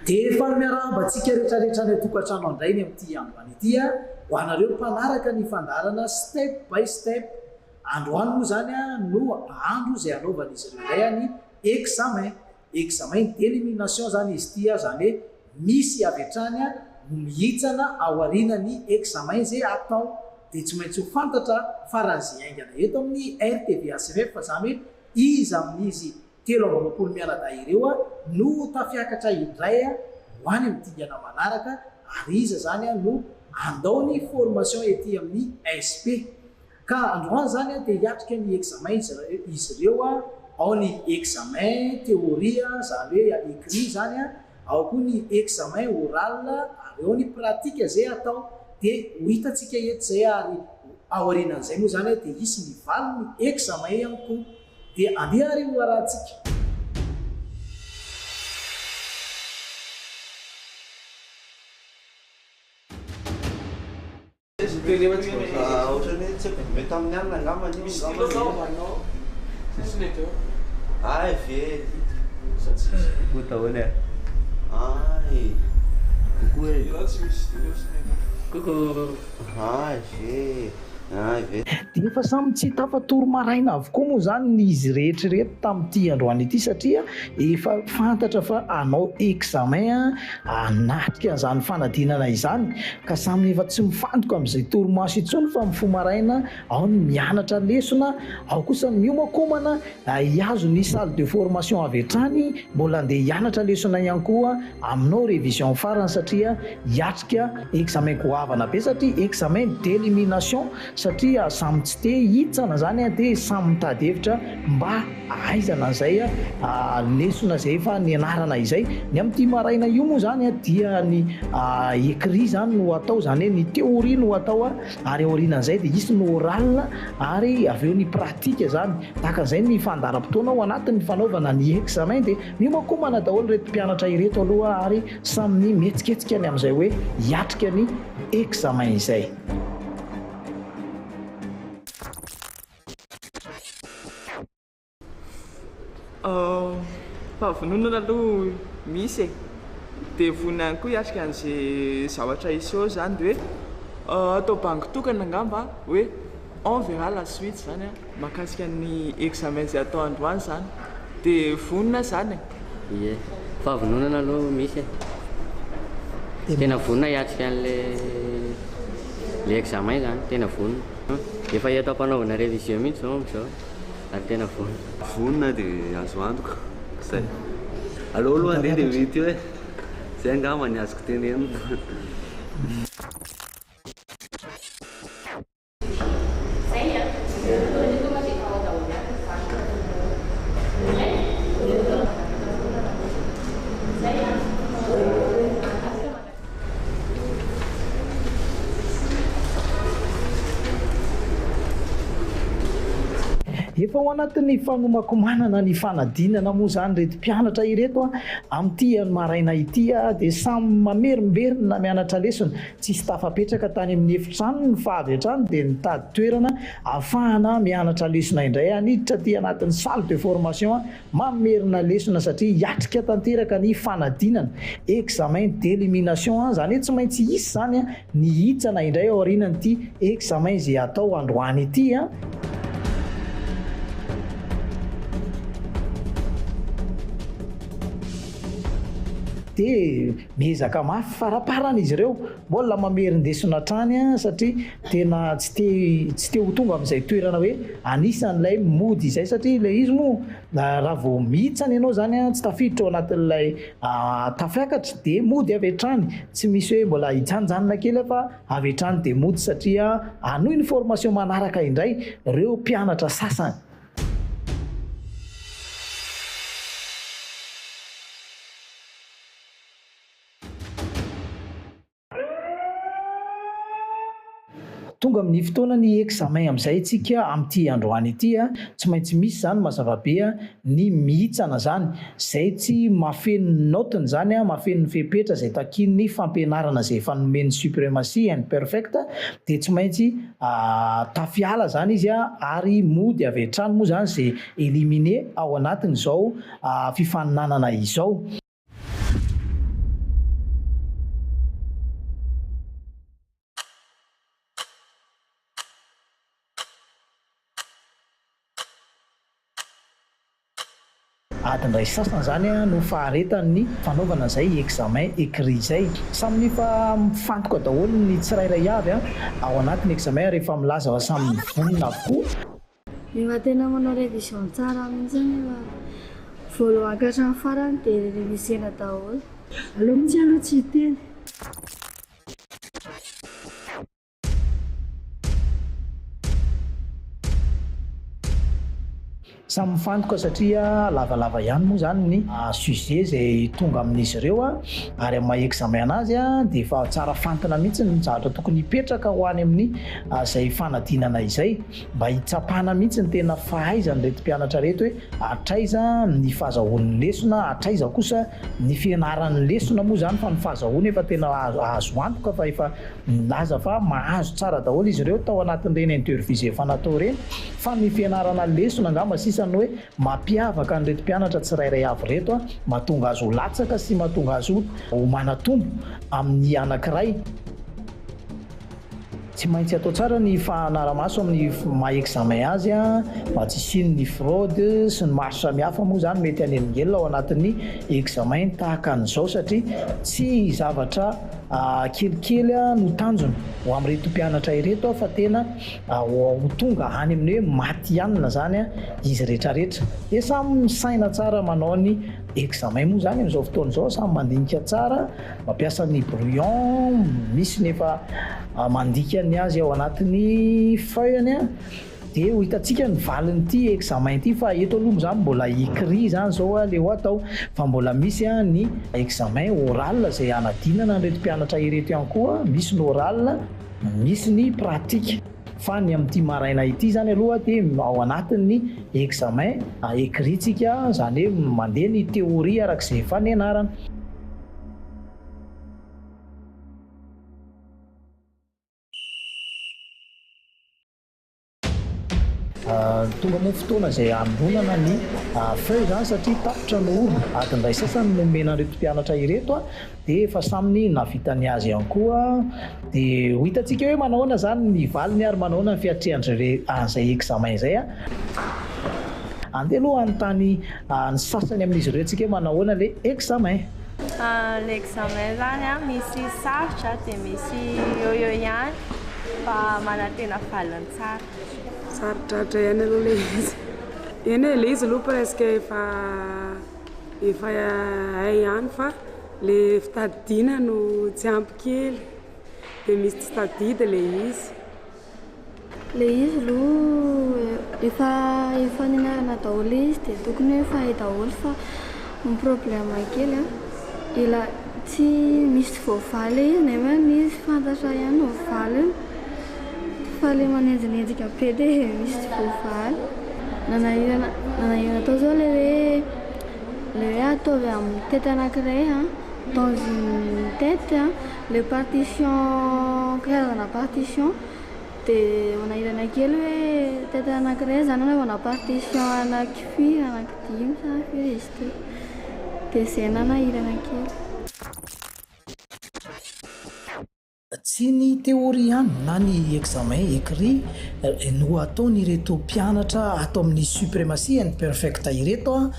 Dia faly miarahaba antsika rehetra rehetra any an-tokantrano andray ny amin'ity androany ity a, ho anareo mpanaraka ny fandaharana step by step. Androany moa izany no andro izay hanaovan'izy ireo indray ny examen. Examen d'élimination izany izy ity, izany hoe misy avy hatrany no mihitsana aorianan'ny examen izay atao. Dia tsy maintsy ho fantatra faran'izay haingana eto amin'ny RTV ACFF izany hoe iza amin'izy 23 mianadahy ireo no ho tafiakatra indray ho any amin'ny dingana manaraka ary iza izany no handao ny formation ety amin'ny SP. Ka androany izany dia hiatrika ny examen izy ireo, ao ny examen théorie izany hoe écrit izany, ao koa ny examen oral ary ao ny pratique izay atao. Dia ho hitantsika eto izay ary aorianan'izay moa izany dia hisy ny valin'ny examen ihany koa. Dia andeha ary ho arahantsika. Ohatran'ny hoe tsy haiko, mety amin'ny alina angamba io angamba Ay ve Coucou daholo e. Ay. Coucou e. Coucou. Ay ve. Ay ve. Dia efa samy tsy tafatory maraina avokoa moa izany izy rehetra ireto tamin'ity androany ity satria efa fantatra fa hanao examen hanatrika an'izany fanadinana izany ka samy efa tsy mifantoka amin'izay torimaso intsony fa mifoha maraina, ao ny mianatra lesona, ao kosa ny miomakomana hihazo ny salle de formation avy hatrany, mbola handeha hianatra lesona ihany koa aminao révision farany satria hiatrika examen goavana be satria examen d'élimination satria samy tsy te hitsana zany dia samy mitady hevitra mba ahaizana an'izay lesona izay efa nianarana izay. Ny amin'ity maraina io moa zany dia ny écrit zany no atao zany hoe ny théorie no atao ary aorianan'izay dia hisy ny oral ary avy eo ny pratique zany. Tahaka an'izay ny fandaharam-potoana ao anatin'ny fanaovana ny examen dia Miomankomana daholo ireto mpianatra ireto aloha ary samy mihetsiketsika ny amin'izay hoe hiatrika ny examen izay. Fahavononana aloha misy e, dia vonona ihany koa hiatrika an'izay zavatra hiseho izany dia hoe atao bango tokana angamba hoe on verra la suite izany an. Mahakasika ny examen izay atao androany izany dia vonona izany e? Ie, fahavononana aloha misy e. Tena vonona hiatrika an'ilay ilay examen izany, tena vonona. Efa eto am-panaovana révision mihitsy izao amin'izao ary tena vonona. Vonona dia azo antoka, izay. Aleo aloha handeha dia mety eo e. Izay angamba ny azoko tenenina. Efa ao anatin'ny fanomakomanana ny fanadinana moa izany ireto mpianatra ireto amin'ity maraina ity dia samy mamerimberina mianatra lesona. Tsisy tafapetraka tany amin'ny efitranony fa avy hatrany dia nitady toerana ahafahana mianatra lesona indray aho. Niditra aty anatin'ny salle de formation aho mamerina lesona satria hiatrika tanteraka ny fanadinana, examen d'élimination, izany hoe tsy maintsy hisy izany ny hitsana indray aorianan'ity examen izay hatao androany ity. Dia miezaka mafy faraparany izy ireo, mbola mamerin-desona hatrany satria tena tsy te tsy te ho tonga amin'izay toerana hoe anisan'ilay mody izay satria ilay izy moa raha vao mihitsana ianao izany tsy tafiditra ao anatin'ilay tafiakatra dia mody avy hatrany, tsy misy hoe mbola hijanonjanona kely fa avy hatrany dia mody satria hanohy ny formation manaraka indray ireo mpianatra sasany. Tonga amin'ny fotoana ny examen amin'izay isika amin'ity androany ity a, tsy maintsy misy izany mazava be ny mihitsana izany, izay tsy mahafeno ny naotiny izany a, mahafeno ny fepetra izay takian'ny fampianarana izay efa nomen'ny suprematie and perfect dia tsy maintsy tafiala izany izy a, ary mody avy hatrany moa izany izay éliminé ao anatin'izao fifaninanana izao. Adiny iray sy sasany izany no faharetan'ny fanaovana izay examen écrit izay. Samy efa mifantoka daholo ny tsirairay avy ao anatin'ny examen ary efa milaza fa samy mivonona avokoa. Efa tena manao révision tsara mihitsy efa voalohany ka hatramin'ny farany dia révisena daholo. Aleo mihitsy aloha tsy hiteny. Samy mifantoka satria lavalava ihany moa izany ny sujet izay tonga amin'izy ireo ary amin'ny maha examen anazy dia efa tsara fantina mihitsy ny zavatra tokony hipetraka ho any amin'ny izay fanadinana izay mba hitsapana mihitsy ny tena fahaizan'ireto mpianatra ireto hoe hatraiza ny fahazahoany lesona, hatraiza kosa ny fianarany lesona moa izany fa ny fahazahoany efa tena azo antoka fa efa Nilaza fa mahazo tsara daholo izy ireo tao anatin'ireny interview izay efa natao ireny fa ny fianarana lesona angamba sisa no hoe mampiavaka an'ireto mpianatra tsirairay avy ireto, mahatonga azy ho latsaka sy mahatonga azy ho manatombo amin'ny anankiray. Tsy maintsy atao tsara ny fanaramaso amin'ny maha examen azy mba tsy hisian'ny fraude sy ny maro samihafa moa izany mety hanelingelina ao anatin'ny examen tahaka an'izao satria tsy zavatra Kelikely no tanjona ho amin'ireto mpianatra ireto fa tena ho tonga any amin'ny hoe matihanina izany izy rehetrarehetra. Dia samy misaina tsara manao ny examen moa izany amin'izao fotoana izao, samy mandinika tsara, mampiasa ny brouillon, misy ny efa mandika ny azy ao anatin'ny feuille-ny. Dia ho hitantsika ny valin'ity examen ity fa eto aloha izany mbola écrit izany izao le ho atao fa mbola misy ny examen oral izay hanadinana an'ireto mpianatra ireto ihany koa, misy ny oral, misy ny pratique. Fa ny amin'ity maraina ity izany aloha dia ao anatin'ny examen écrit tsika, izany hoe mandeha ny théorie araka izay efa nianarana. Tonga moa fotoana izay hamoronana ny feuille izany satria tapitra no ora, adiny iray sasany no nomena an'ireto mpianatra ireto dia efa samy nahavita ny azy ihany koa. Dia ho hitantsika hoe manahoana izany ny valiny ary manahoana ny fiatrehan-dry an'izay examen izay. Andeha aloha hanontany ny sasany amin'izy ireo tsika hoe manahoana ilay examen. Le examen zany an, misy sarotra dia misy eo eo ihany fa manantena valiny tsara. Sarotrarotra ihany aloha ilay izy. Eny e, ilay izy aloha presque efa efa hay ihany fa ilay fitadidiana no tsy ampy kely dia misy tsy tadidy ilay izy. Le izy aloha efa efa nianarana daholo le izy dia tokony hoe efa hay daholo fa ny problème kely an, ela tsy misy tsy voavaly le izy nefa izy fantatra ihany ny valiny fa le manenjinenjika be dia misy tsy voavaly. Nanahirana nanahirana tao zao le hoe le hoe ataovy amin'ny tety anankiray an, dans une tête an. Le partition karazana partition dia manahirana kely hoe tête anankiray izany anaovana partition anaky firy anaky dimy sa firy izy teo dia izay nanahirana kely. Tsy ny théorie ihany na ny examen écrit no ataon'ireto mpianatra ato amin'ny Supremacy and Perfect ireto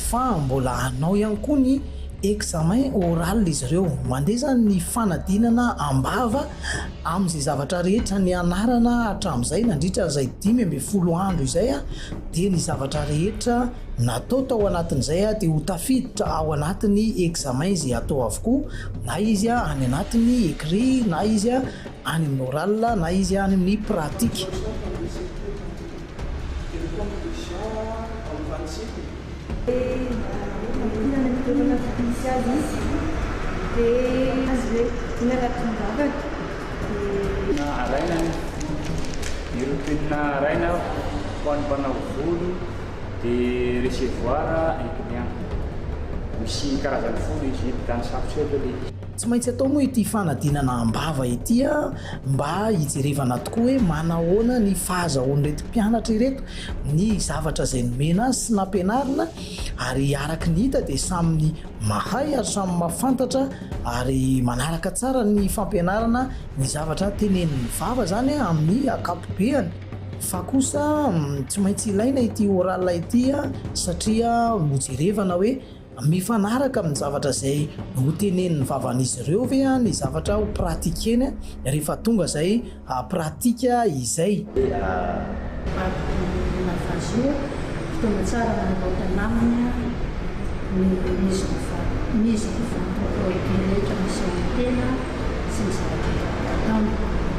fa mbola hanao ihany koa ny Examen oral izy ireo. Mandeha izany ny fanadinana am-bava amin'izay zavatra rehetra nianarana hatramin'izay nandritra izay 15 andro izay dia ny zavatra rehetra natao tao anatin'izay dia ho tafiditra ao anatin'ny examen izay atao avokoa na izy any anatin'ny écrit na izy any amin'ny oral na izy any amin'ny pratique. Alaina ny routine araina ho an'ny mpanao volo dia recevoir un client. Misy karazany folo izy, tany sarotra aloha ilay izy. Tsy maintsy atao moa ity fanadinana am-bava ity mba hijerevana tokoa hoe manahoana ny fahazahoan'ireto mpianatra ireto ny zavatra izay nomena azy sy nampianarina ary araka ny hita dia samy mahay ary samy mahafantatra ary manaraka tsara ny fampianarana ny zavatra tenenin'ny vava izany amin'ny ankapobeany. Fa kosa tsy maintsy ilaina ity oral ity satria hojerevana hoe mifanaraka amin'ny zavatra izay hotenenin'ny vavan'izy ireo ve ny zavatra ho pratiquer-ny rehefa tonga izay pratique izay. Vadiko lavage io, fotoana tsara nanaovana aminy ny mise en mise en vente produit rehetra misy ao amin'ny tena sy ny zavatra ataony.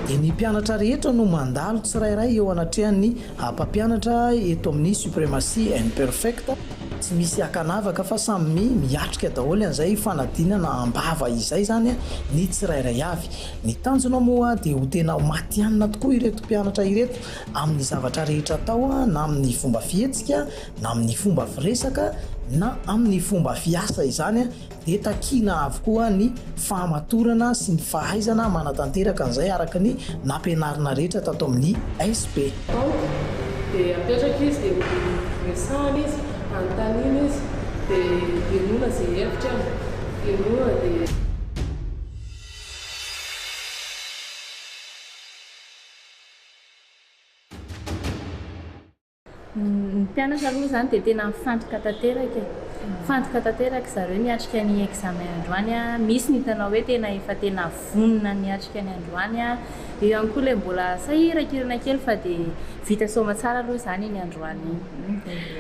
Dia ny mpianatra rehetra no mandalo tsirairay eo anatrehan'ny mpampianatra eto amin'ny Supremacy and Perfect. Tsy misy ankanavaka fa samy miatrika daholo an'izay fanadinana am-bava izay izany ny tsirairay avy. Ny tanjona moa dia ho tena matihanina tokoa ireto mpianatra ireto amin'ny zavatra rehetra atao na amin'ny fomba fihetsika na amin'ny fomba firesaka na amin'ny fomba fiasa izany dia takiana avokoa ny fahamatorana sy ny fahaizana manatanteraka an'izay araka ny nampianarina rehetra tato amin'ny SP. Banque, dia apetraka izy dia resahana izy, anontaniana izy, dia henoina izay hevitra any, henoina dia. Ny mpianatra aloha izany dia tena mifantoka tanteraka e. Mifantoka tanteraka zareo niatrika ny examen androany a. Misy ny hitanao hoe tena efa tena vonona niatrika ny androany a. Eo ihany koa ilay mbola sahirankirana kely fa dia vita soamatsara aloha izany iny androany iny.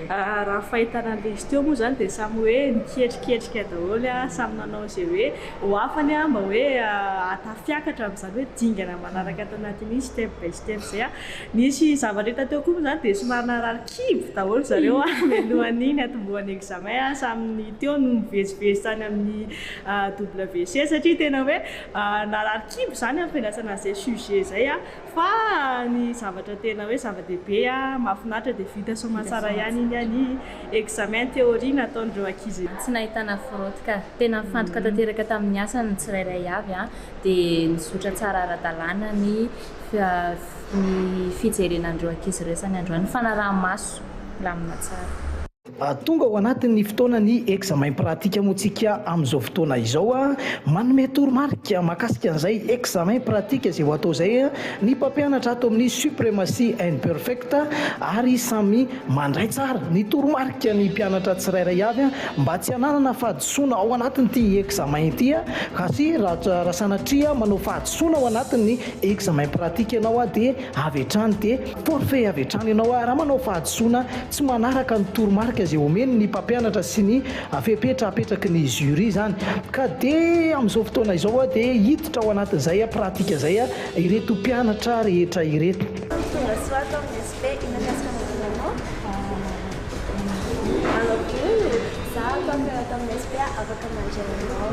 Raha ny fahitana an'ilay izy teo moa izany dia samy hoe niketriketrika daholo, samy nanao izay hoe ho afany mba hoe hahatafiakatra amin'izany hoe dingana manaraka ato anatin'ny step by step izay. Nisy zavatra hita teo koa moa izany dia somary narary kibo daholo zareo mialohan'ny niatombohan'ny examen, samy teo no nivezivezy tany amin'ny WC satria tena hoe narary kibo izany amin'ny fiandrasana an'izay sujet izay. Fa ny zavatra tena hoe zava-dehibe mahafinaritra dia vita soamantsara ihany iny ny examen théorie nataon'ireo ankizy. Tsy nahitana fraude ka. Tena nifantoka tanteraka tamin'ny asany ny tsirairay avy dia nizotra tsara ara-dalàna ny ny fijerena an'ireo ankizy ireo isan'andro, ny fanaraha-maso milamina tsara. Tonga ao anatin'ny fotoanan'ny examen pratique moa tsika amin'izao fotoana izao. Manome toromarika mahakasika an'izay examen pratique izay ho atao izay ny mpampianatra ato amin'ny Supremacy and Perfect ary samy mandray tsara ny toromarika ny mpianatra tsirairay avy mba tsy hananana fahadisoana ao anatin'ity examen ity ka sy raha sanatria manao fahadisoana ao anatin'ny examen pratique ianao dia avy hatrany dia forfait avy hatrany ianao raha manao fahadisoana tsy manaraka ny toromarika izay omeny ny mpampianatra sy ny fepetra apetraky ny jury izany ka dia amin'izao fotoana izao dia hiditra ao anatin'izay pratique izay ireto mpianatra rehetra ireto. Tonga soa ato amin'ny SP, inona ny azoko anampiana anao? Manao volo, za coiffeur ato amin'ny SP, afaka mandray anao.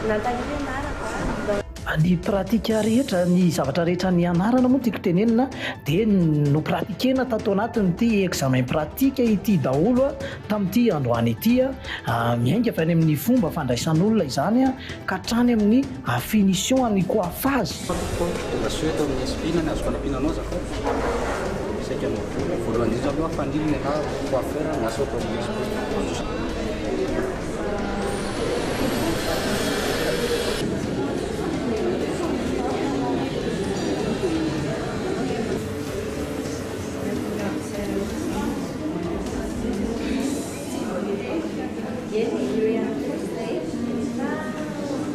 Nantania ny anarako a. Ny pratique rehetra, ny zavatra rehetra nianarana moa tiako tenenina dia nopratiquena tato anatin'ity examen pratique ity daholo tamin'ity androany ity. Miainga avy any amin'ny fomba fandraisan'olona izany ka hatrany amin'ny finition ny coiffage. Tonga soa eto amin'ny SP, inona ny azoko anampiana anao azafady? Saika hanao volo. Voalohany indrindra aloha Fanilo ny anarako, coiffeur miasa eto amin'ny SP.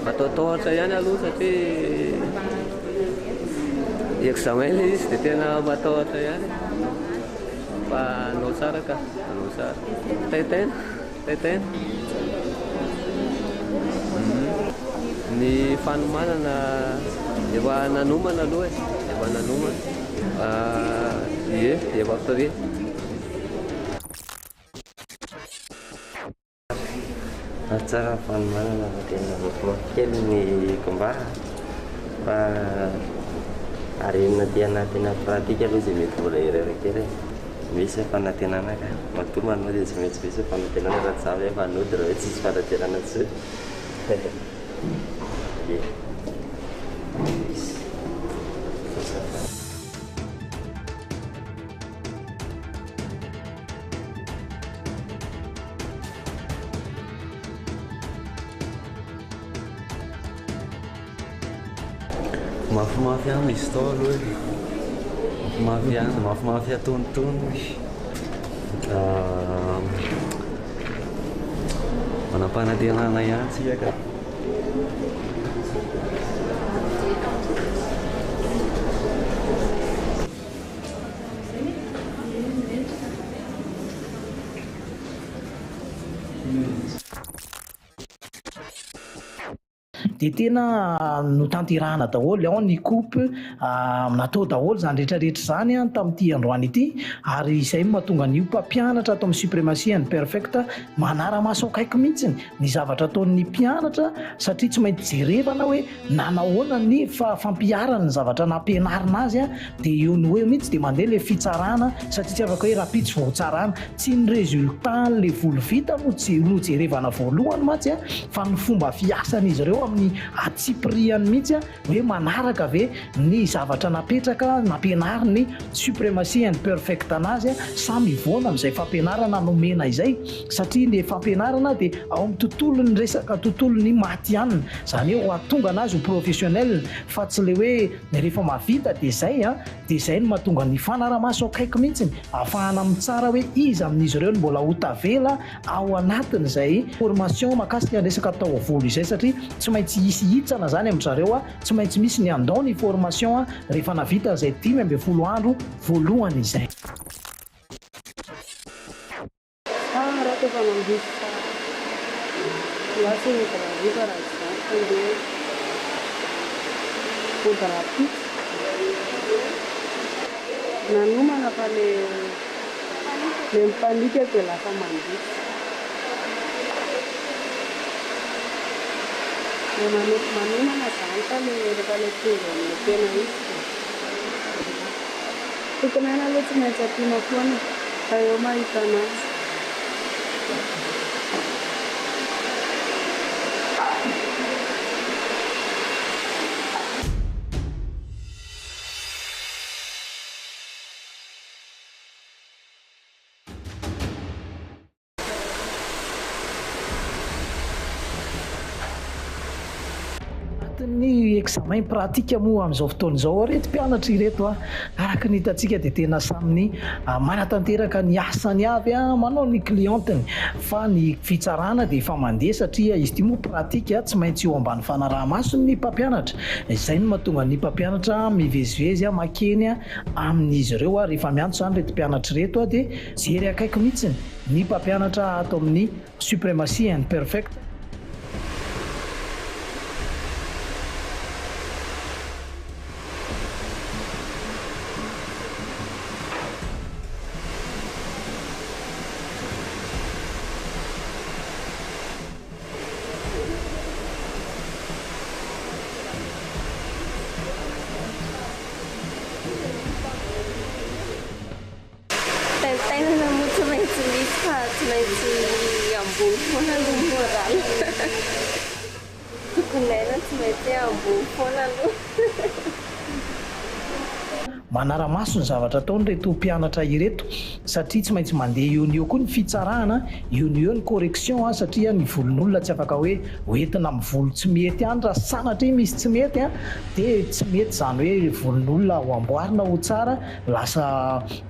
Matahotahotra ihany aloha satria examen ilay izy dia tena matahotra ihany fa hanao tsara ka, hanao tsara. Taitaina. Taitaina. Ny fanomanana efa nanomana aloha e, efa nanomana. Ie, efa prêt. Tsara ny fanomanana fa tena mafimafy kely ny combat fa arenina aty anaty pratique aloha izay mety mbola erreur kely e. Misy ny fanantenana ka. Matoa manao dia tsy maintsy misy ny fanantenana raha tsy izany ve efa hanody raha hoe tsisy fanantenana intsony. Ie. Misy. Mafimafy ihany izy tao aloha e. Mafimafy ihany, mafimafy antonontonony. Manam-panantenana ihany tsika ka. Dia tena notanterahana daholo, ao ny coupe, natao daholo izany rehetra rehetra izany tamin'ity androany ity, ary izay no mahatonga an'io mpampianatra ato amin'ny Suprematie and Perfect manara-maso akaiky mihitsy ny zavatra ataon'ny mpianatra satria tsy maintsy jerevana hoe nanahoana ny fampiharany ny zavatra nampianarina azy dia eo no eo mihitsy dia mandeha ilay fitsarana satria tsy afaka hoe rahampitso vao hotsarana. Tsy ny résultat an'ilay voly vita no no jerevana voalohany mantsy fa ny fomba fiasan'izy ireo amin'ny antsipiriany mihitsy hoe manaraka ve ny zavatra napetraka nampianarin'ny Supremacy and Perfect anazy sa mivoana amin'izay fampianarana nomena izay satria ny fampianarana dia ao amin'ny tontolon'ny resaka tontolon'ny matihanina izany hoe ho ahatonga anazy ho professionnel fa tsy ilay hoe rehefa mahavita dia izay an Dia izay no mahatonga ny fanaramaso akaiky mihitsy ahafahana mitsara hoe iza amin'izy ireo no mbola ho tavela ao anatin'izay formation mahakasika ny resaka taovolo izay satria tsy maintsy hisy hitsana izany amin-dry zareo, tsy maintsy misy ny handao ny formation rehefa navita an'izay 15 andro voalohany izay. Tsara rehefa mandroso tsara. Lasa hody rahariva raha izany fa ndeha hody rahampitso. Nanomana fa le le mi-panique dia lasa mandroso. Le manomana izany fa le rehefa le tonga amin'ilay tena izy dia. Tokony aina aloha tsy maintsy ampiana foana fa eo mahita anazy. Anatin'ny examen pratique moa amin'izao fotoana izao ireto mpianatra ireto a, araka ny hitantsika dia tena samy manatanteraka ny asany avy manao ny clienteny fa ny fitsarana dia efa mandeha satria izy ity moa pratique tsy maintsy eo ambany fanaraha-mason'ny mpampianatra, izay no mahatonga ny mpampianatra mivezivezy makeny amin'izy ireo rehefa miantso izany ireto mpianatra ireto dia Jery akaiky mihitsy ny mpampianatra ato amin'ny Supremacy and Perfect. Taintainana moa tsy maintsy misy fa tsy maintsy ambony foana aloha ny moral. Tokony aina tsy maintsy hoe ambony foana aloha. Manara-maso ny zavatra ataon'ireto mpianatra ireto satria tsy maintsy mandeha eo no eo koa ny fitsarana, eo no eo ny correction satria ny volon'olona tsy afaka hoe hoentina amin'ny volo tsy mety any raha sanatria misy tsy mety dia tsy mety izany hoe volon'olona ho amboarina ho tsara Lasa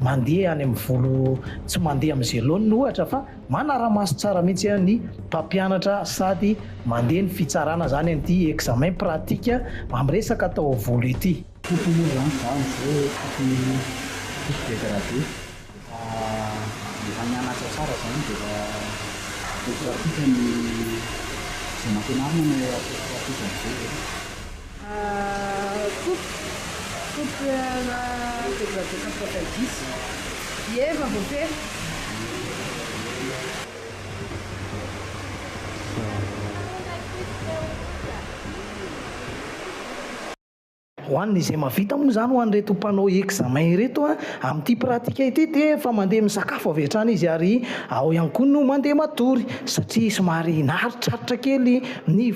mandeha any amin'ny volo tsy mandeha amin'izay laoniny ohatra fa manara-maso tsara mihitsy ny mpampianatra sady mandeha ny fitsarana izany an'ity examen pratique amin'ny resaka taovolo ity. Coupe moa zany za amzao tokony coupe degradé efa efa nianatra tsara zany de efa atao pratique ny zay nampianarina no atao pratique amzay zay. Coupe, coupe dégradé 90. Ie, efa voafehy. Ho an'izay mahavita moa izany ho an'ireto mpanao examen ireto amin'ity pratique ity dia efa mandeha misakafo avy hatrany izy ary ao ihany koa no mandeha matory satria somary naharitraritra kely ny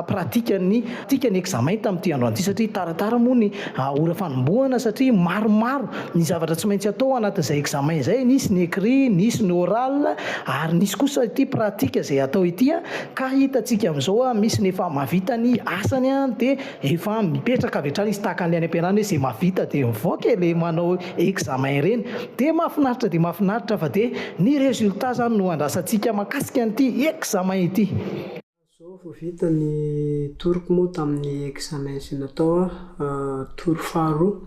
pratique ny pratique ny examen tamin'ity androany ity satria taratara moa ny ora fanombohana satria maromaro ny zavatra tsy maintsy atao anatin'izay examen izay, nisy ny écrit, nisy ny oral ary nisy kosa ity pratique izay atao ity ka hitantsika amin'izao misy ny efa mahavita ny asany dia efa mipetraka avy hatrany. zany izy tahaka an'ilay any am-pianarana hoe izay mahavita dia mivoaka e, ilay manao examen ireny. Dia mahafinaritra dia mahafinaritra fa dia ny résultat zany no andrasantsika mahakasika an'ity examen ity. Zao vao vita ny tour-ko moa tamin'ny examen izay natao tour faharoa.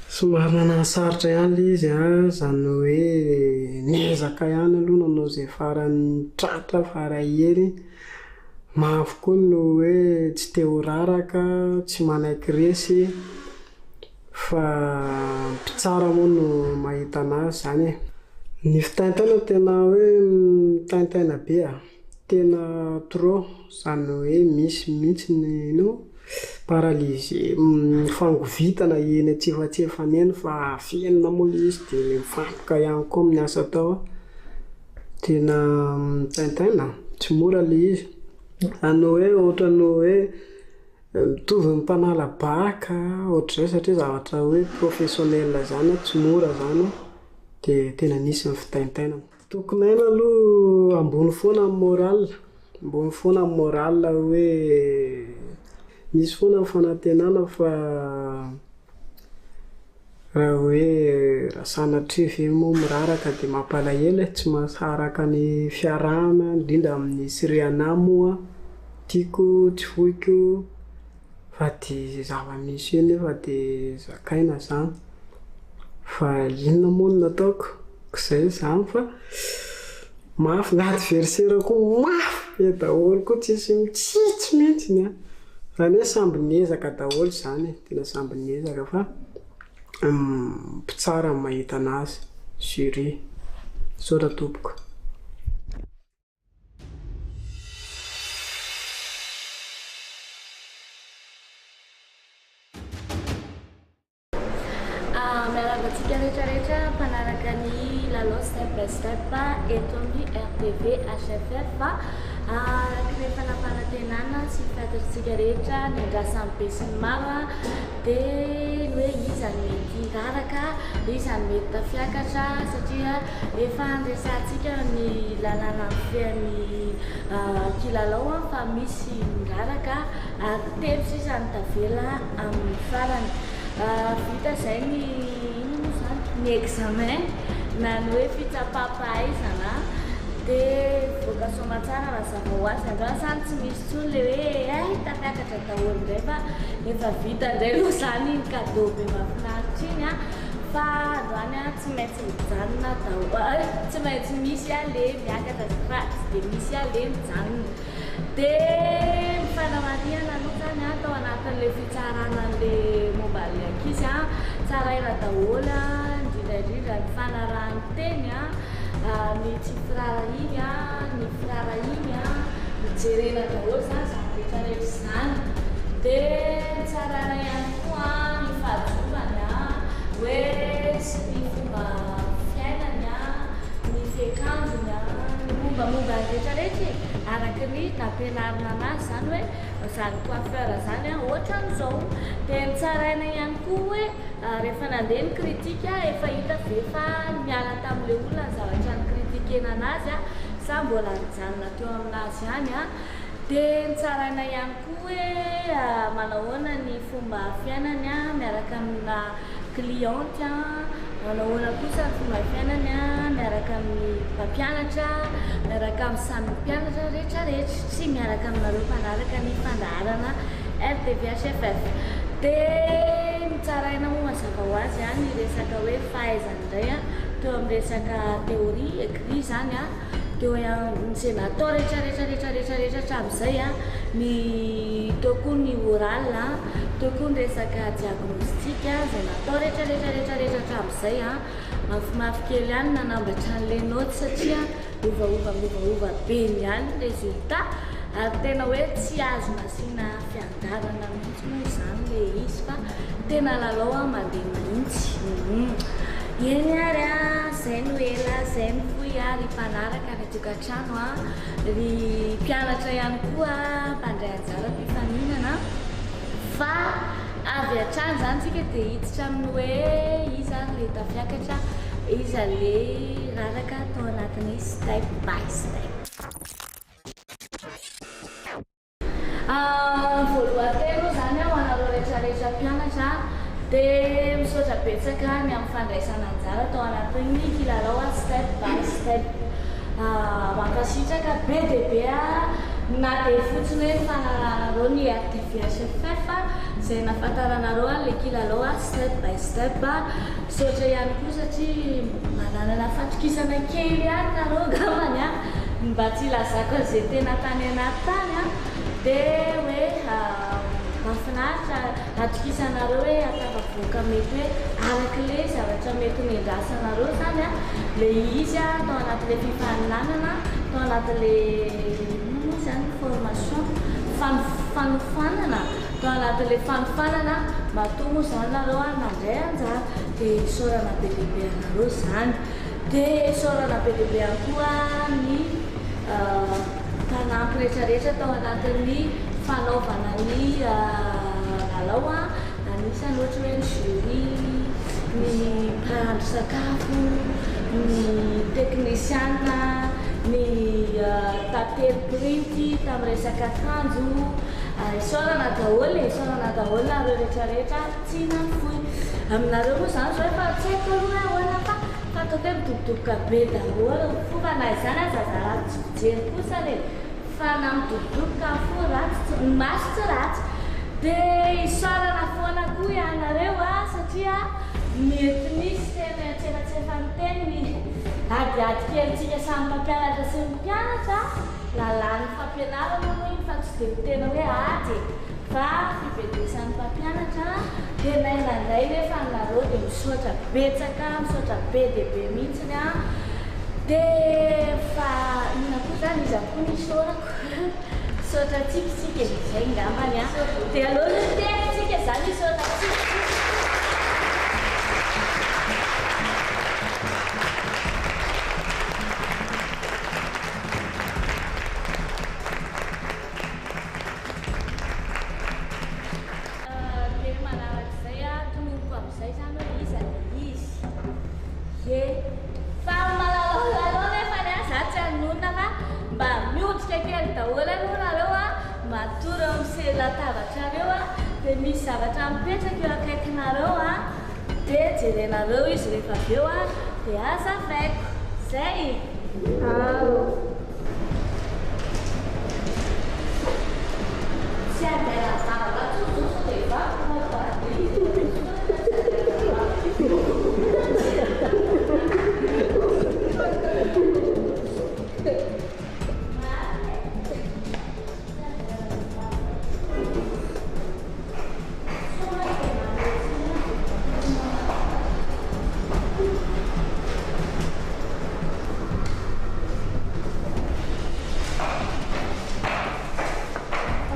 Somary nanasarotra ihany ilay izy an, izany hoe niezaka ihany aloha nanao izay faran'ny tratra, farahery. Mafy koa ny hoe tsy te ho raraka, tsy manaiky resy. Fa mpitsara moa no mahita anazy izany e. Ny fitaintaina tena hoe mitaintaina be a! Tena trop, izany hoe misy mihitsy ny inona moa? Paralysé, mifangovitana eny antsefatsefany eny fa afenina moa ilay izy dia mifantoka ihany koa amin'ny asa atao. Tena mitaintaina, tsy mora ilay izy. Izany hoe ohatran'ny hoe Mitovy ny mpanala bac ohatr'izay satria zavatra hoe professionnel izany tsy mora izany dia tena nisy ny fitaintainana. Tokony haina aloha ambony foana ny moral, ambony foana ny moral hoe misy foana ny fanantenana fa raha hoe raha sanatria ve moa miraraka dia mampalahelo e, tsy mahasaraka ny fiarahana indrindra amin'ny Siriana moa tiako tsy foiko fa dia izay zava-misy eo nefa dia zakaina izany fa inona moa no nataoko k'izay izany fa mafy, ny adversaire koa mafy be daholo koa tsisy mitsitsy mihitsy an, izany hoe samby niezaka daholo izany e, tena samby niezaka fa mpitsara no mahita an'azy, jury. Misaotra tompoko. Miarahaba antsika rehetra rehetra mpanaraka ny lalao step by step eto amin'ny RTV HFF. Araka ny efa nampanantenana sy fantatr'tsika rehetra ny andrasan'ny besinimaro dia ny hoe iza no mety hiraraka, iza no mety tafiakatra satria efa niresahantsika ny lalàna mifehy ny kilalao fa misy miraraka ary telo sisa no tavela amin'ny farany. Vita izay ny inona moa izany? Ny examen na ny hoe fitsapam-pahaizana dia nivoaka soamantsara mazava ho azy. Androany izany tsy misy intsony ilay hoe hay tafiakatra daholo indray fa efa vita indray aloha izany iny cadeau be mahafinaritra iny an! Fa androany an tsy maintsy mijanona daholo, tsy maintsy misy ilay miakatra fa tsy dia misy ilay mijanona. Dia ny fanamarihana aloha izany an, tao anatin'ilay fitsarana an'ilay momba an'ilay ankizy an, tsaraina daholo an, indrindra indrindra ny fanarahan'ny teny an, ny tsy firaharahiany an, ny firaharahiany an, nojerena daholo izany izany rehetra rehetra izany. Dia nitsaraina ihany koa ny fahadiovany an, hoe sy ny fomba fiainany an, ny fiakanjony an, ny mombamomba ny rehetra rehetra e, araka ny nampianarina anazy izany hoe izany coiffeur izany an, ohatran'izao. Dia nitsaraina ihany koa hoe rehefa nandeha ny critique efa hita ve fa niala tamin'ilay olona ny zavatra ni-critiquer-na anazy sa mbola nijanona teo aminazy ihany an. Dia nitsaraina ihany koa hoe manahoana ny fomba fiainany miaraka amina cliente an, manahoana kosa ny fomba fiainany an miaraka amin'ny mpampianatra, miaraka amin'ny samy mpianatra rehetra rehetra sy miaraka aminareo mpanaraka ny fandaharana RTVHFF. Dia notsaraina moa mazava ho azy an ny resaka hoe fahaizana indray an, teo amin'ny resaka théorie, écrit izany an, Teo amin'izay natao rehetra rehetra rehetra rehetra rehetra hatramin'izay an, ny teo koa ny oral an, teo koa ny resaka diagnostic izay natao rehetra rehetra rehetra rehetra hatramin'izay an, mafimafy kely ihany nanambatra an'ilay naoty satria miovaova miovaova be ihany ny résultat ary tena hoe tsy azo nasiana fiandarana mihitsy moa izany ilay izy fa tena lalao an mandeha mihitsy. Eny ary an, izay no ela, izay no fohy an, ry mpanaraka any an-tokantrano an, ry mpianatra ihany koa mpandray anjara mpifaninana fa avy hatrany izany tsika dia hiditra amin'ny hoe iza ary ilay tafiakatra, iza ilay raraka tao anatin'ny step by step. Voalohan-teny aloha izany ho anareo rehetra. Dia misaotra betsaka ny amin'ny fandraisana anjara tao anatin'ny kilalao Step by Step. Mankasitraka be dia be na dia fotsiny hoe ny fanarahanareo ny RTVHFF izay nahafantaranareo an'ilay kilalao Step by Step. Misaotra ihany koa satria mba nanana fatokisana kely ihany nareo angambany an, mba tsy hilazako an'izay tena tany anaty tany an, dia hoe mahafinaritra atokisanareo hoe ahatafavoaka mety hoe arak'ilay zavatra mety nendrasanareo izany an, ilay izy an tao anatin'ilay fifaninanana, tao anatin'ilay inona moa izany formation, fanofanana. Tao anatin'ilay fanofanana, matoa moa izany nareo ary nandray anjara, dia isaorana be dia be anareo izany. Dia isaorana be dia be ihany koa ny mpanampy rehetra rehetra tao anatin'ny fanaovana ny lalao, anisany ohatra hoe ny jury, ny mpahandro sakafo, ny teknisiana, ny tantely printy tamin'ny resaka akanjo. Isaorana daholo e, isaorana daholo nareo rehetra rehetra tsy nafoy. Aminareo moa izany zao efa tsy haiko aloha hoe ahoana fa fantako hoe midobodoboka be daholo ny fo fa na izany aza aza ratsy fijery kosa e, fa na midobodoboka ny fo ratsy tsy, ny maso tsy ratsy. Dia isaorana foana koa ianareo a, satria mety nisy teny antsefatsefany teny ny adiady kelintsika samy mpampianatra sy ny mpianatra. Lalàn'ny fampianarana moa iny fa tsy dia ny tena hoe ady e! Fa fibedesan'ny mpampianatra dia nahay nandray nefa nareo dia misaotra betsaka, misaotra be dia be mihitsiny an! Dia fa inona koa izany, iza koa no isaorako? Misaotra antsika isika e! Izay ngambany an! Dia aleo aloha hiteny isika izany hisaotra antsika. Dia manarak'izay tononiko amin'izay izany hoe iza ilay izy. Ie. Fa malalaolalao nefany an, za tsy hanonona fa mba miondrika kely daholo aloha nareo an, matory eo amin'ny seza latabatrareo an, dia misy zavatra mipetraka eo akaikinareo an, Dia jerenareo izy rehefa avy eo a, dia azavaiko. Zay! Ao. Tsy andeha vava tsony zao sao dia vava fa vava izy efa misoratra tsy andeha vava.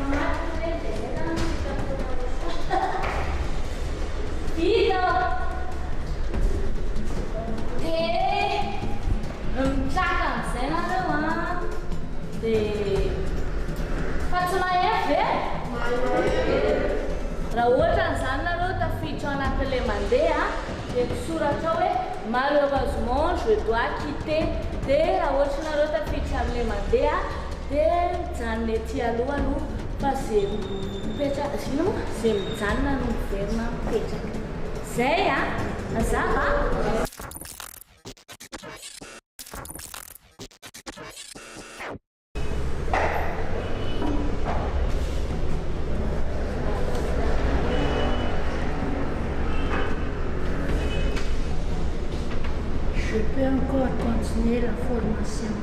Marina e. Tsy andeha vava. Fa tsy mahery ve? Raha ohatra an'izany nareo tafiditra ao anatin'ilay mandeha dia misoratra ao hoe malheureusement je dois quitter dia raha ohatra nareo tafiditra amin'ilay mandeha dia mijanona ety aloha aloha fa ze mipetraka inona moa? Ze mijanona no miverina mipetraka. Zay a! Mazava? Je peux encore continuer la formation.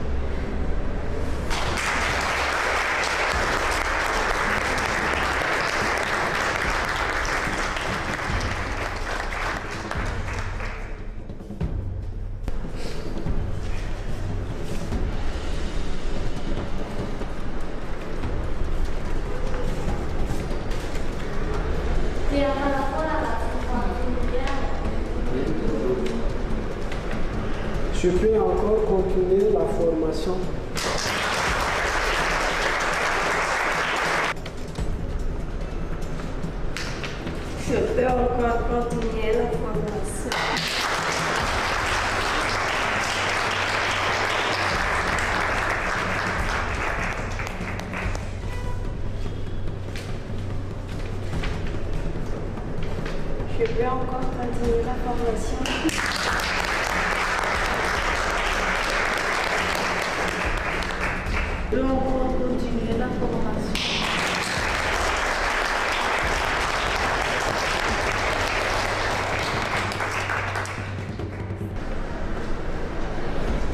Je peux encore continuer la formation. Je peux encore continuer la formation. Je peux encore continuer la formation. Je peux encore continuer la formation.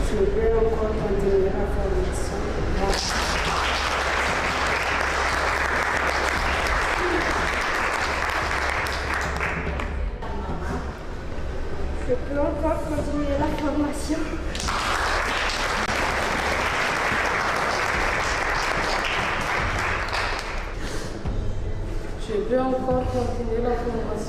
Je peux encore continuer la formation. Je peux encore continuer la formation. Je peux encore continuer la formation.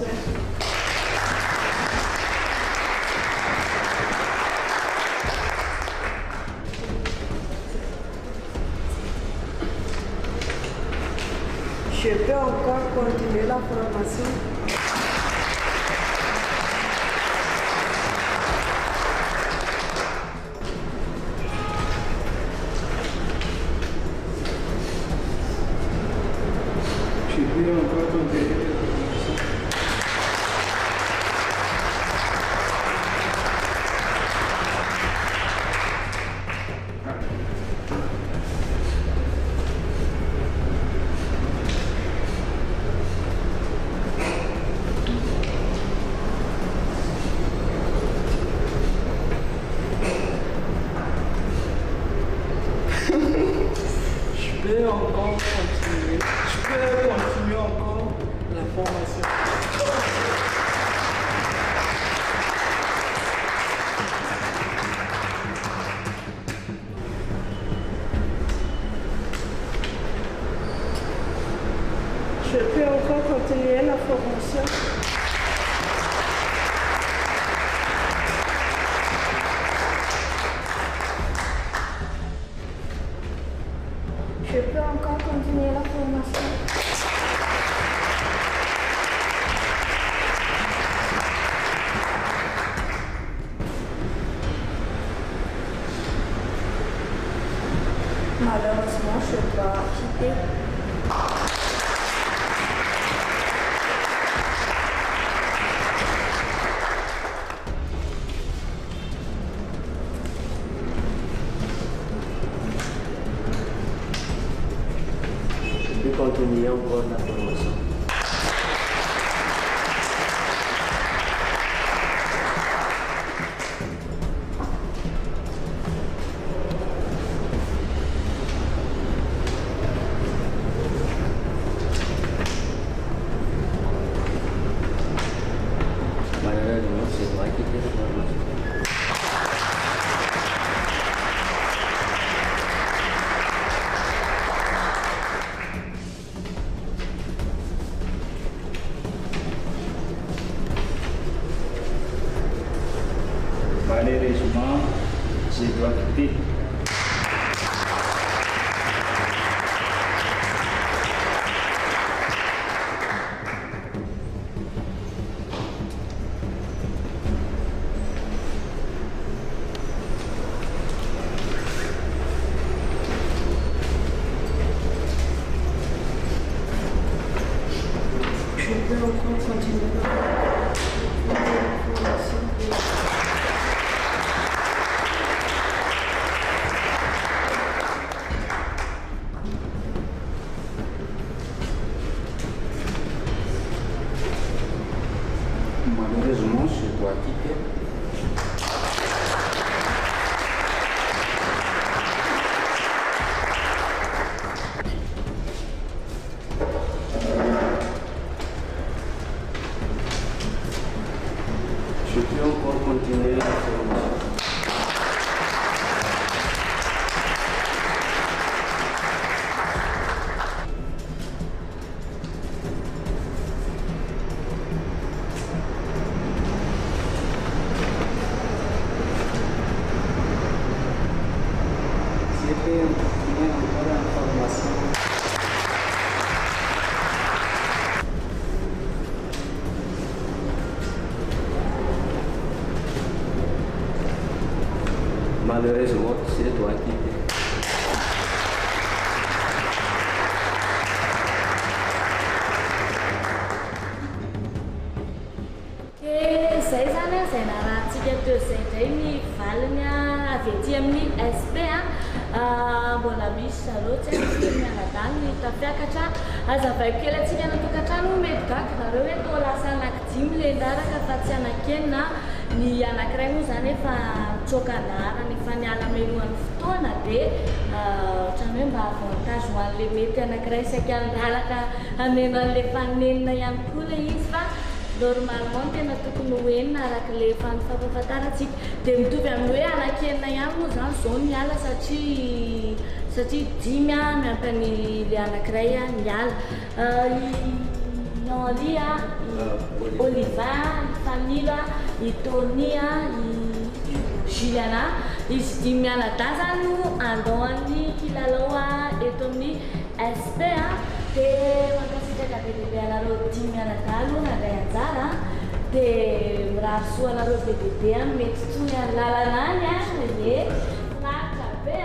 Je peux encore continuer la formation. Je peux encore continuer la formation. Je peux encore continuer. Je peux continuer encore la formation. Je peux encore continuer la formation. Je peux encore continuer la formation. Malheureusement, je dois quitter. Je peux continuer encore la formation. Malheureusement, je dois quitter la formation. Malheureusement, je dois quitter. Je peux encore continuer la formation. Malheureusement, je dois quitter. Je peux encore continuer la formation. Je peux continuer encore la formation. Malheureusement, je dois quitter. zany izay narahantsika teo izay indray ny valiny avy ety amin'ny SP. Mbola misy zareo tsy haiko firy mianadahy ny tafiakatra. Hazavaiko kely antsika any an-tokantrano, mety gaga nareo hoe toa lasa anankidimy ilay niraraka fa tsy anankenina. Ny anankiray moa izany efa nitsoaka an-daharana efa niala mialohan'ny fotoana dia ohatran'ny hoe mba avantage ho an'ilay mety anankiray saika niraraka hameno an'ilay faninenina ihany koa ilay izy fa normalement ny tena tokony ho enina araka ilay efa nifampahafantarantsika. Dia mitovy amin'ny hoe anankienina ihany moa izany izao ny miala satria satria dimy miampy an'ilay anankiray miala. I Henri, i Olivain, i Fanilo, i Tony, i Juliana. Izy dimy mianadahy izany no handao an'ny kilalao eto amin'ny SP. Dia mankasitraka be dia be anareo dimy mianadahy aloha nandray anjara. Dia mirary soa anareo be dia be amin'ny mety toy any lalana any. Ie, finaritra be.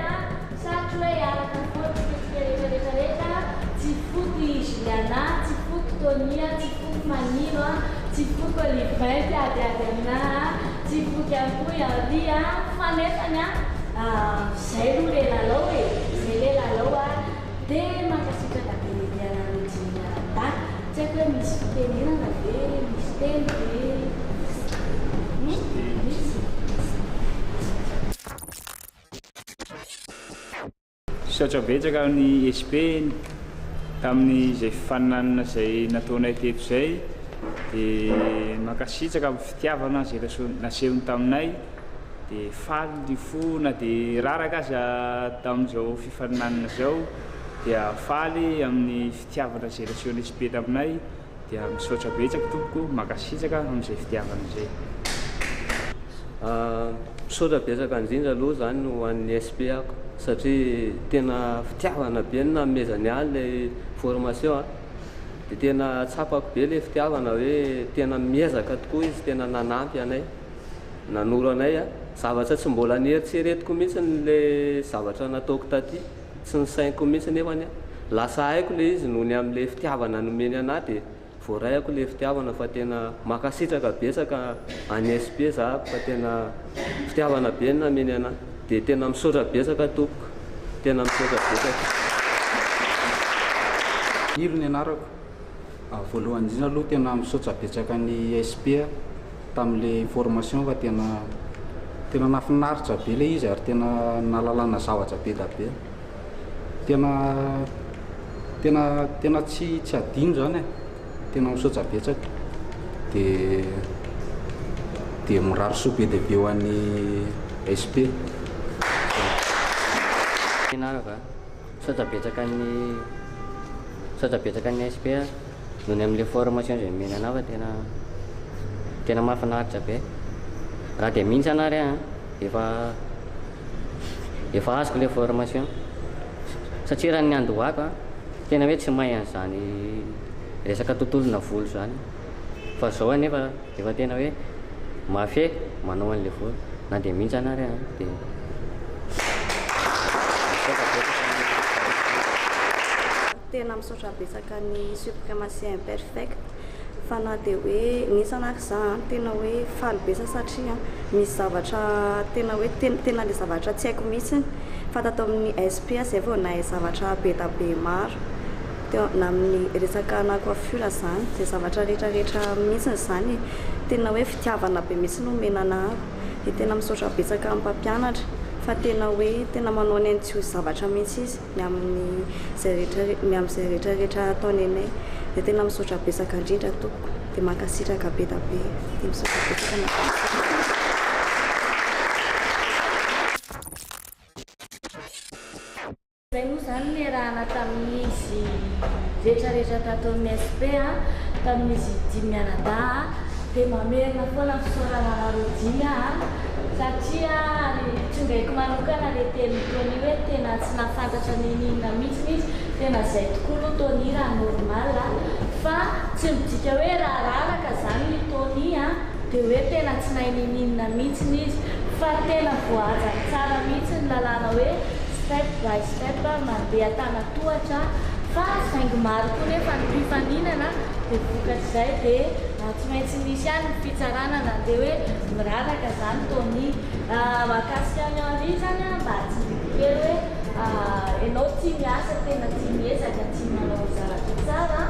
Sarotra hoe hiaraka foana isika rehetra rehetra rehetra, tsy foko i Juliana, tsy foko Tony a, tsy foko Manilo a, tsy foko Olivin mpiadiady aminah a, tsy foko ihany koa i Henri a, fa nefany a, zay aloha le lalao e, zay le lalao a, de mankasitraka be dia be anareo dimy miaradahy, tsy haiko hoe misy fitenenana ve, misy teny ve, misy? Misaotra betsaka ny SP tamin'izay fifaninanana izay nataonay teto izay dia mankasitraka amin'ny fitiavana izay nasehony taminay dia faly ny fo na dia raraka aza tamin'izao fifaninanana izao dia faly amin'ny fitiavana izay nasehon'ny SP taminay. Dia misaotra betsaka tompoko, mankasitraka amin'izay fitiavana izay. Misaotra betsaka indrindra aloha izany ho an'ny SP ako satria tena fitiavana be no nanomezany ahy ilay formation a, dia tena tsapako be ilay fitiavana hoe tena miezaka tokoa izy, tena nanampy anay, nanoro anay a, zavatra tsy mbola nieritreretiko mihitsy ilay zavatra nataoko taty. Tsy nisainiko mihitsy nefany lasa haiko le izy noho ny amle fitiavana nomeny anah de voaraiako le fitiavana fa tena makasitraka betsaka any SP za fa tena fitiavana be no nameny anah de tena misaotra betsaka tompoko tena misaotra betsaka. Ilo ny anarako. Voalohany indrindra aloha tena misaotra betsaka ny SP tamin'ilay formation fa tena tena nahafinaritra be ilay izy ary tena nahalalana zavatra be da be. Tena tena tena tsy tsy adino izany e. Tena misaotra betsaka. Dia dia mirary soa be dia be ho an'ny SP. Anarako a. Misaotra betsaka ny Misaotra betsaka ny SP noho ny amin'ilay formation izay nomena anah fa tena tena mahafinaritra be. Raha dia mihintsana ary aho efa efa azoko ilay formation satria raha ny niandohako tena hoe tsy mahay an'izany resaka tontolona volo izany fa izao anefa Efa tena hoe mafy manao an'ilay volo na dia mihintsana ary aho dia misaotra betsaka ny Tena misaotra betsaka ny Suprematie Imperfecte fa na dia hoe nihintsana ary za an, tena hoe faly be za satria misy zavatra tena hoe tena le zavatra tsy haiko mihitsiny fa tato amin'ny SP zay vao nahay zavatra be da be maro. Teo na amin'ny resaka ana coiffure izany, izay zavatra rehetra rehetra mihitsy izany e, tena hoe fitiavana be mihitsy no omena anah, dia tena misaotra betsaka amin'ny mpampianatra fa tena hoe tena manao ny ainy tsy ho zavatra mihitsy izy ny amin'ny izay rehetra ny amin'izay rehetra rehetra ataony anay, dia tena misaotra betsaka indrindra tompoko, dia mankasitraka be da be, dia misaotra betsaka mankasitraka. Izay moa izany niarahana tamin'izy rehetra rehetra tato amin'ny SP a, tamin'izy dimy mianadahy a, dia mamerina foana ny fisaorana anareo dimy a, satria ary tsongaiko manokana ilay tenin'i Tony hoe tena tsy nahafantatra n'inon'inona mihitsy izy, tena izay tokoa aloha Tony raha normal a, fa tsy midika hoe raha raraka izany i Tony a, dia hoe tena tsy nahay n'inon'inona mihitsy izy, fa tena voahajany tsara mihitsy ny lalàna hoe Step by step mandeha an-tanan-tohatra fa saingy maro koa nefa ny mpifaninana Dia vokatr'izay dia tsy maintsy nisy ihany ny fitsarana nandeha hoe miraraka izany Tony. Mahakasika an'i Henri izany an, mba tsindriako kely hoe ianao tia miasa, tena tia miezaka, tia manao zavatra tsara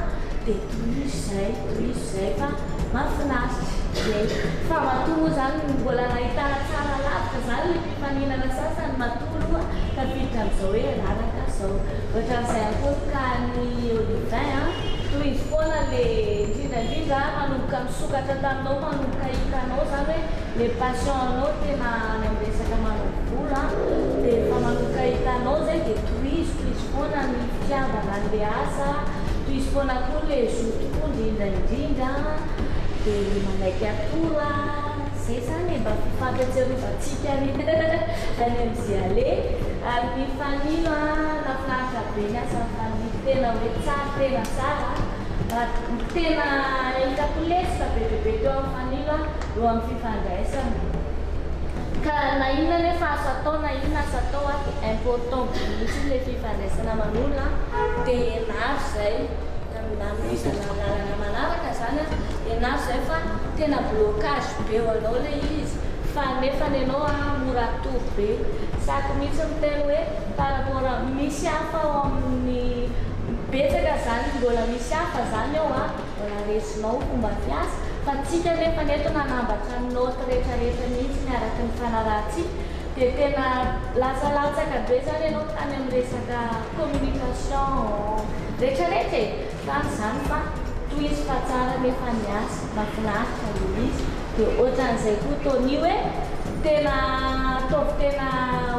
dia tohizo izay, tohizo izay fa mahafinaritra. Ie. Fa matoa moa izany mbola nahitana tsara lavitra izany ilay mpifaninana sasany matoa aloha tafiditra amin'izao hoe raraka izao. Ohatran'izay ihany koa ny cas an'i Olivin an, tohizo foana le indrindra indrindra manomboka misokatra taminao, manomboka hitanao izany hoe le passion anao tena any amin'ny resaka manao volo an, dia rehefa manomboka hitanao izay dia tohizo, tohizo foana ny fitiavana an'le asa, tohizo foana koa le zotom-po indrindra indrindra, dia le manaiky atoro an, izay izany e, mba fifankatserovantsika any any amin'izay aleha. Ary ny fanilo an, nahafinaritra be ny asan'ny fanilo, tena hoe tsara, tena tsara an, tena hitako lesoka be dia be teo amin'ny fanilo an, eo amin'ny fifandraisana. Ka na inona anefa asa atao na inona asa atao an, dia important be mihitsy ilay fifandraisana aman'olona an, dia ianaro izay nanohizana ny lalana manaraka izany an, ianaro izay fa tena blocage be ho anao ilay izy fa nefany ianao an mora atoro be, sako mihitsy miteny hoe par rapport amin'ny misy hafa ao amin'ny betsaka izany mbola misy hafa izany ao an, mbola resinao fomba fiasa fa tsika nefany eto nanambatra ny note rehetra rehetra mihitsy ny araky ny fanarahantsika dia tena lasa latsaka be zany ianao tany amin'ny resaka communication rehetra rehetra e! Tany zany fa tohizo fa tsara nefa ny asa mafinaritra le izy dia otran'izay koa Tony hoe tena ataovy tena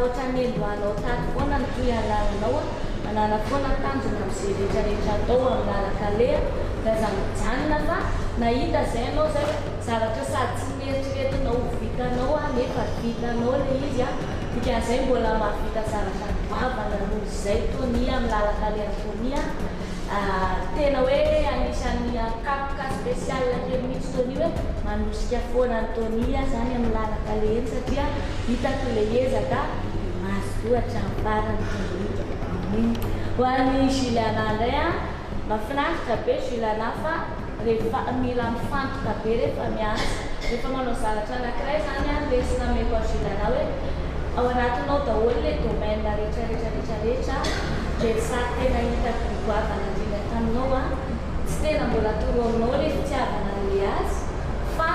otran'ny endohanao tato foana ny tohian'ny lalanao a! Manàna foana tanjona amin'izay rehetra rehetra atao amin'ny lalan-kaleha dia aza mijanona fa nahita izay ianao izay hoe zavatra sady tsy neritreretinao ho vitanao nefa vitanao ilay izy an, dikan'izay mbola mahavita zavatra goavana noho izay Tony amin'ny lalan-kalehan'i Tony an, tena hoe anisan'ny kapoka spécial kely mihitsy Tony hoe manosika foana an'i Tony aho izany amin'ny lalan-kaleha eny satria hitako ilay ezaka dia mazotoa hatramin'ny farany Tony. Ho an'i Juliana indray an, mahafinaritra be Juliana fa rehefa mila mifantoka be rehefa miasa. Rehefa manao zavatra anankiray izany an, lesona ameko an'i Juliana hoe ao anatinao daholo ilay domaine rehetra rehetra rehetra rehetra dia sary tena hitako goavana indrindra taminao an, tsy tena mbola atoro aminao ilay fitiavana an'ilay asa fa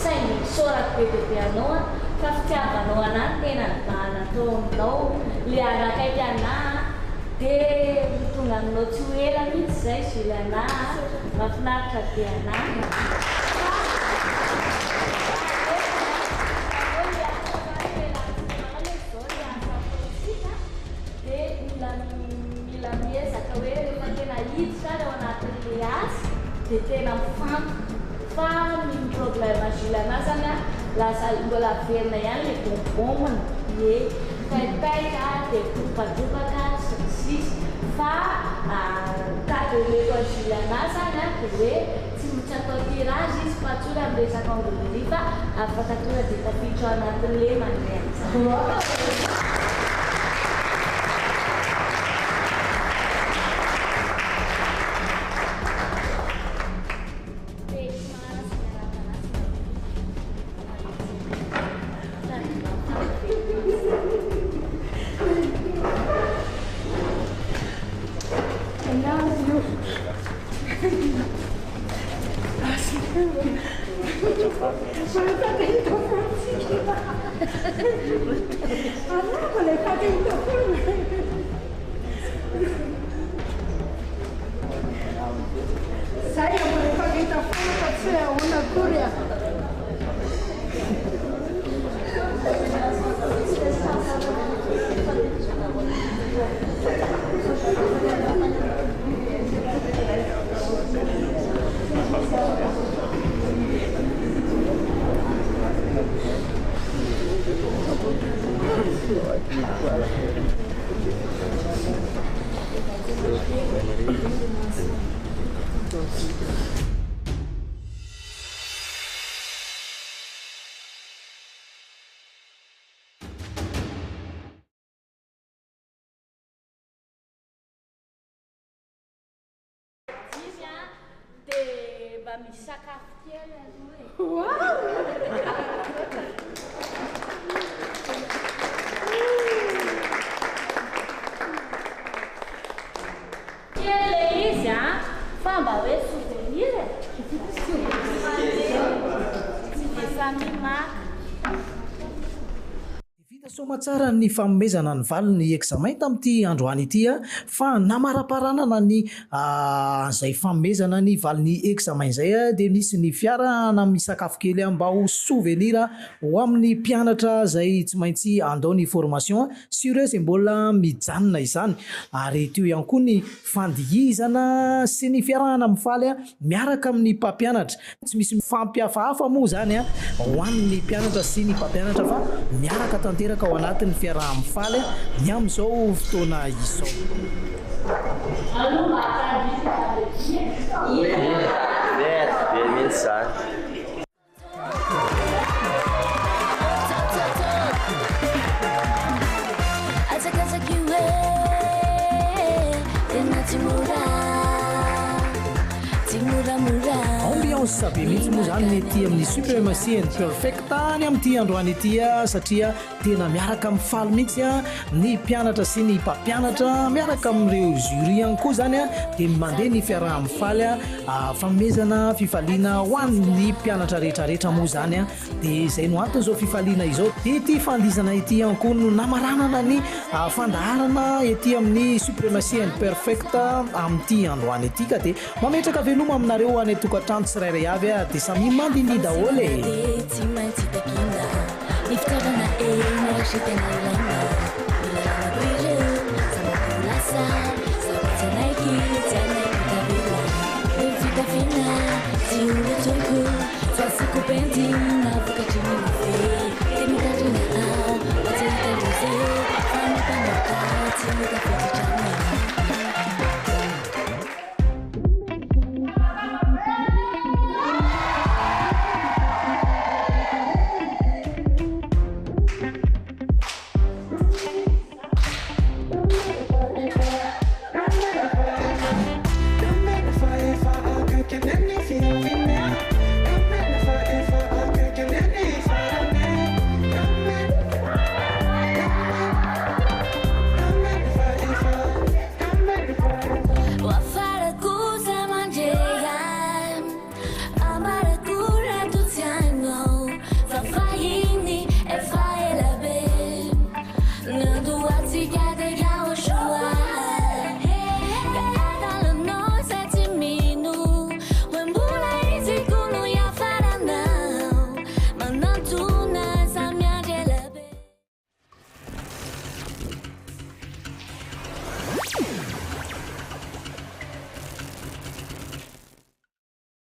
saingy isaorako be dia be anao an fa fitiavanao anah no tena nibahana tao aminao le hanakaiky anah dia ho tonga aminao tsy ho ela mihitsy izay Juliana a, mahafinaritra be anah fa fa aleony an, fa aleony le asa zany le manao hoe zao le asa ataontsika dia mila mila miezaka hoe rehefa tena hiditra ary ao anatin'le asa dia tena mifantoka fa ny problème Juliana zany an lasa mbola averina ihany le bonbon-ny ie taitaitra dia dropadropaka sy ny sisa fa cadeau omeko an'i Juliana zany an dia hoe tsy tsy atao tirage izy fa tsory amin'ny resaka onglerie fa afaka tonga dia tafiditra ao anatin'le mandray an'izany. Zay mbola mifankahita foana fa tsy hoe ahoana akory a. Dimy a, dia. mba misy sakafo kely aloha e. Kely le izy an, fa mba hoe souvenir e. Tsy dia samy maka. Vita soamatsara ny fanomezana ny valin'ny examen tamin'ity androany ity fa namaraparanana ny izay fanomezana ny valin'ny examen izay dia nisy ny fiarahana misakafo kely mba ho souvenir ho amin'ny mpianatra izay tsy maintsy handao ny formation sy ireo izay mbola mijanona izany ary teo ihany koa ny fandihizana sy ny fiarahana mifaly miaraka amin'ny mpampianatra Tsy misy mifampihafahafa moa izany ho an'ny mpianatra sy ny mpampianatra fa miaraka tanteraka ao anatin'ny fiaraha-mifaly ny amin'izao fotoana izao. Be mihitsy izany. Ambiance be mihitsy moa izany ny ety amin'ny Supremacy and Perfect any amin'ity androany ity satria tena miaraka mifaly mihitsy ny mpianatra sy ny mpampianatra miaraka amin'ireo jury ihany koa izany dia mandeha ny fiaraha-mifaly fanomezana fifaliana ho an'ny mpianatra rehetrarehetra moa izany Dia izay no anton'izao fifaliana izao. Ity fandihizana ity ihany koa no namaranana ny fandaharana ety amin'ny Supremacy and Perfect amin'ity androany ity ka dia mametraka veloma aminareo any an-tokantrano tsirairay avy ary dia samia mandindihy daholo e! Tsy maintsy takiana ny fitiavana énergie tena ilaina Mila lalako ireo zava-ko lasa Zaho tsy hanaiky tsy hanaiky tavela Ny fitafiana tsy ho lotoiko